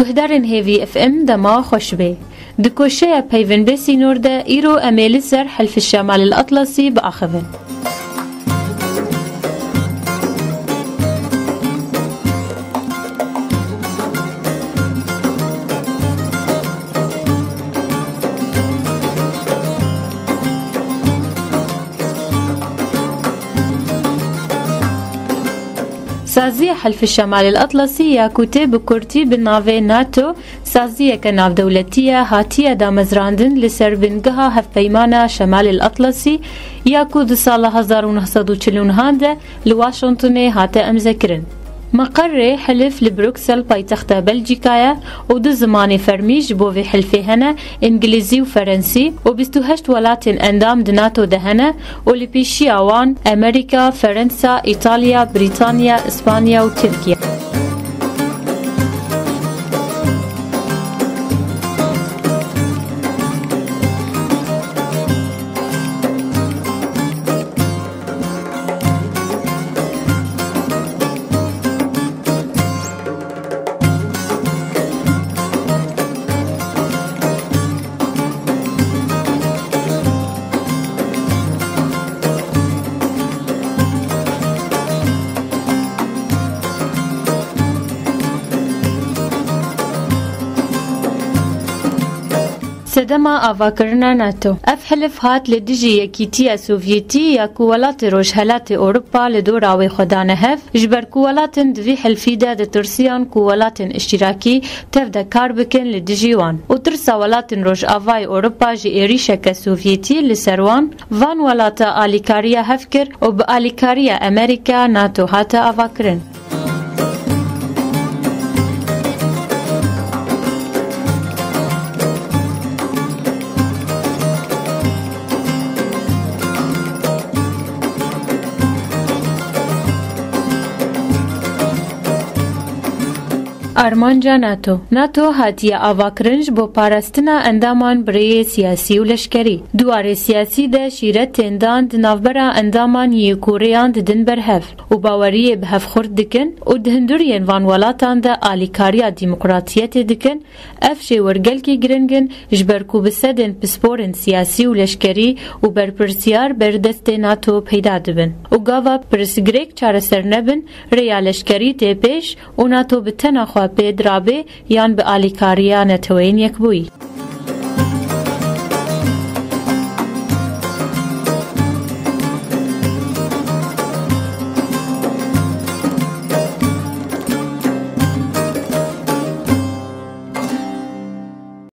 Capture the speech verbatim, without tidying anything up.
Guhdarên Hêvî F M, dema xweş bê. Di koşeya peyvên bê sînor de îro em ê li ser Hilf Şemal el Atlasî biaxivin. Saziya Hilf Şemal el Atlasî ya ku tê bi kurtî bi navê nato, saziyeke navdewletî ye, hatiye damezrandin li ser bingeha Hevpeymana Şemal el Atlasî ya ku di sala hezar û neh sed û çil û neh de li Washingtonê hate emzekirin. Meqerê hilf li Bruksel, paytexta Belcîka ye û du zimanê fermî ji bo vê hilfê hene, îngilîzî û ferensî, û bîst û heşt welatên endam di nato de hene û li pêşiya wan Amerîka, Ferensa, Îtalya, Brîtanya, Îspanya û Tirkiye. Sedema avakirina nato. Ev hilif hat li dijî Yekîtiya Sovyetî ya ku welatê Rojhelatê Ewropa li dora wê xwe dane hev, ji ber ku welatên di vî hilfî de ditirsiyan ku welatên îştîrakî tev de kar bikin li dijî wan û tirsa welatên Rojavayê Ewropa ji êrîşeke Sovyetî li ser wan, van welata alîkariya hev kir û bi alîkariya Amerîka nato hate avakirin. Armanca nato. nato hatiye avakirin ji bo parastina endaman bi rêyê siyasî û leşkerî. Di warê siyasî de şîret tên dan di navbera endaman yê ku rêyan didin ber hev û baweriyê bi hev xurt dikin û di hundiriyên van welatan de alîkariya demokratiyetê dikin. Ev şêwir gelkî giring in, ji ber ku bi sedên pisporên siyasî û leşkerî û berpirsiyar ber destê nato peyda dibin û gava pirsgirêk çareser nebin, rêya leşkerî tê pêş û nato bi tena xwe pê dirabê yan bi alîkariya Neteweyên Yekbûyî.